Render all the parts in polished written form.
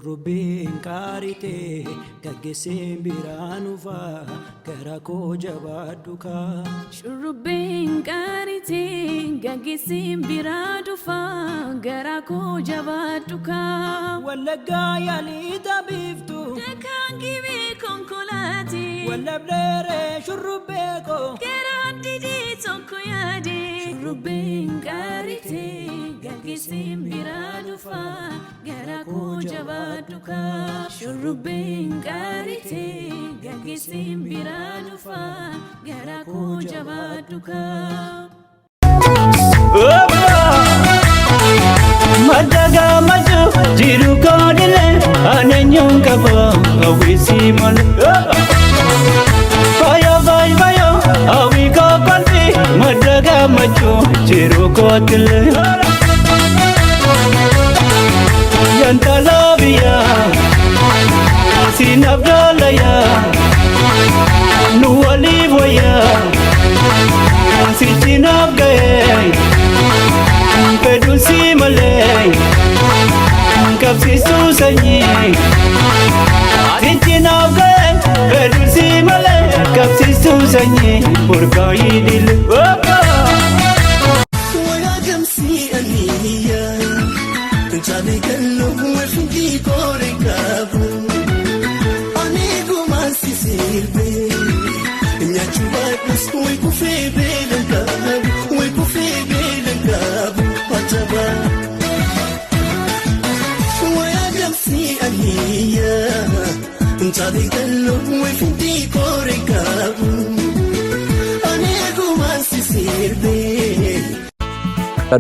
Shurrubbeen qaaritee gaggeesseen biraa nufa gara koo jabaadhu kaa. Shurrubbeen qaaritee gaggeesseen biraa dhufa gara koo jabaadhu kaa. Wallaggaa yaalii tabiiftu. Dakaan gibee konkolaatee. Wallabdeeree shurrubbee koo. Garaan didee tokko yaade. Shurrubbeen qaaritee gaggeesseen biraa dhufa gara koo jabaadhu kaa. Shurrubbeen qaaritee gaggeesseen biraa dhufa gara koo jabaadhu kaa. Madda gammachuu jiru koodile aneenyuun qaba hawwisi malee. Faaya faaya faaya hawwi koo kolfi madda gammachuu jiru koodile. Yantala biyya siin abdaalaya nu waliif wayya sichi naaf ga'ee. Fedhuun si malee qabsiistuu sanyii Sichi naaf ga'e fedhuun si malee qabsiistuu sanyii burqaayii dile.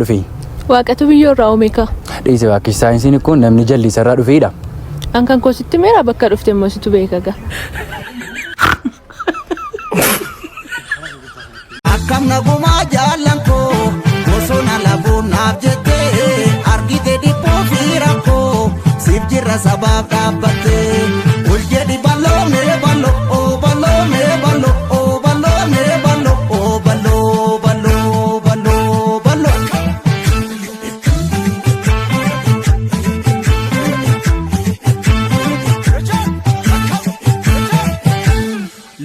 Dhufe. Waaqatu biyyoo irraa uume kaa. Dhiise waaqi saayinsiin kun namni jalliisa irraa dhufeedha. An kan koo sitti meera bakka dhufte immoo situ beeka gaa. Akkam nagumaa jaallan koo bosona lafuun naaf jettee argite dhiphoo fi rakkoo siif jirra sabaaf dhaabbattee ol jedhi bal'oo mee bal'oo oo bal'oo mee bal'oo oo bal'oo mee bal'oo oo bal'oo bal'oo bal'oo bal'oo.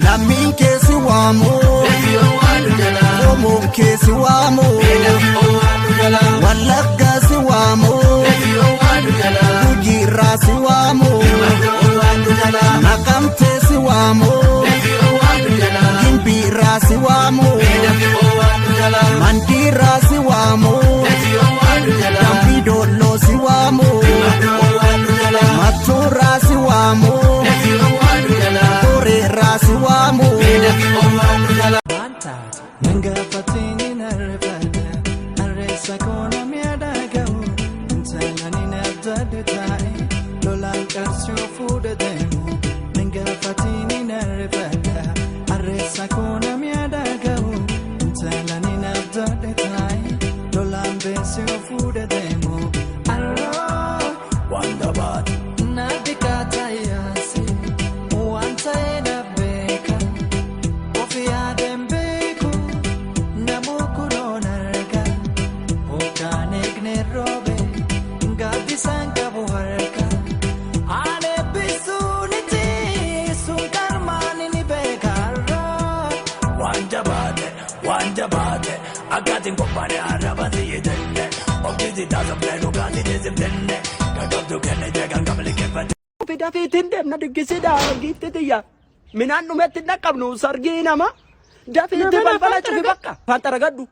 Lammiin keessi waamu. Qomoon keessi waamu. Wallaggaa si waamu. Gujiirraa si waamu. Naqamtee si waamu. Gimbiirraa si waamu. Mandiirraa si waamu. Dambii doolloo si waamu. Mattuurraa si waamu. Boreerraa si waamu. Nan gaafatiin arreeffadha arreessa koo namni adagahu intala ni nabdadde taa'e lolaan qarshii fuudhe deemu. Nan gaafatiin arreeffadha arreessa koo namni adagahu intala ni nabdadde taa'e lolaan beesii fuudhe deemu. Arroo waan gabaadha. Naatti kaatayaasi waan ta'e na beeka. Of yaadeen beeku namuu kunoon arga. Hoggaan eegne roobe gaaddisaan qabu harka. Ani eebbisuuniti sun karmaan ni beeka. Waan jabaate waan jabaate akkaatiin qophaa'e arraba siyyitenne ofiisi taasifnee dhugaatii deessifnenne kan qabdu kennite kan qabli keffate. Dafiitiin deemna diggisiidha giifti tiyya. Minaan dhumetti hin dhaqqabnu sargii nama. Dafiitti balbala cufi bakka. Afaan xaragadhu.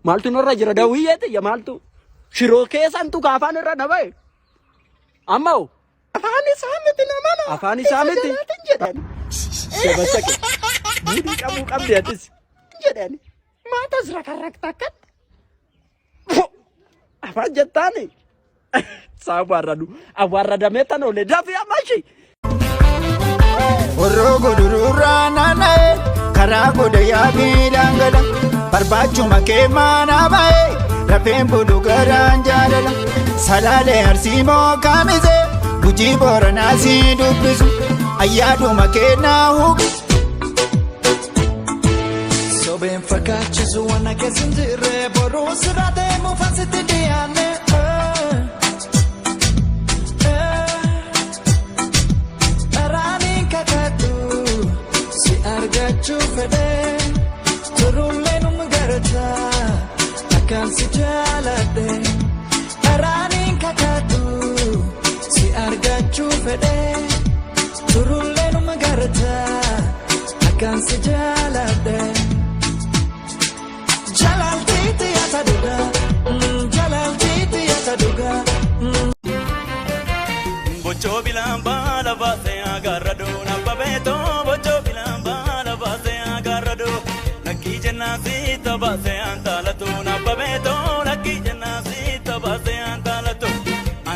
Maaltu nurra jira dawiyyee tiyya maaltu. Shiroo keessantu kaafaan irra na ba'e. Amma hoo. Afaan isaa miti namana. Afaan isaa miti. Jedhan. Dabasake. Mudii qabuu qabdi atis. Jedhan. Maatas rakarrakta akkan. Afaan jettaani. Saa awwaarradu. Awwaarradamee tan oole dafii amma ishii. Horroo godururraa naanna'ee karaa goda yaabee daangala barbaachuma kee maanaa ba'ee rafeen bulu garaan jaalala salaalee arsii moo kaamisee gujii booranaa sii dubbisu ayyaaduma kee naa huqi. Sobeen fakkaachisu waan keessa hin jirre boruu sirra deemu fansitti dhiyaanne. argachuu fedhe turullee numa garata akkaan si jaaladhe daraaniin kakadhu si argachuu fedhe turullee numa garata akkaan si jaaladhe jalaaltiitti yaata dhugaa jalaaltiitti yaata dhugaa. Bochoo bilaan baala baasee agarra.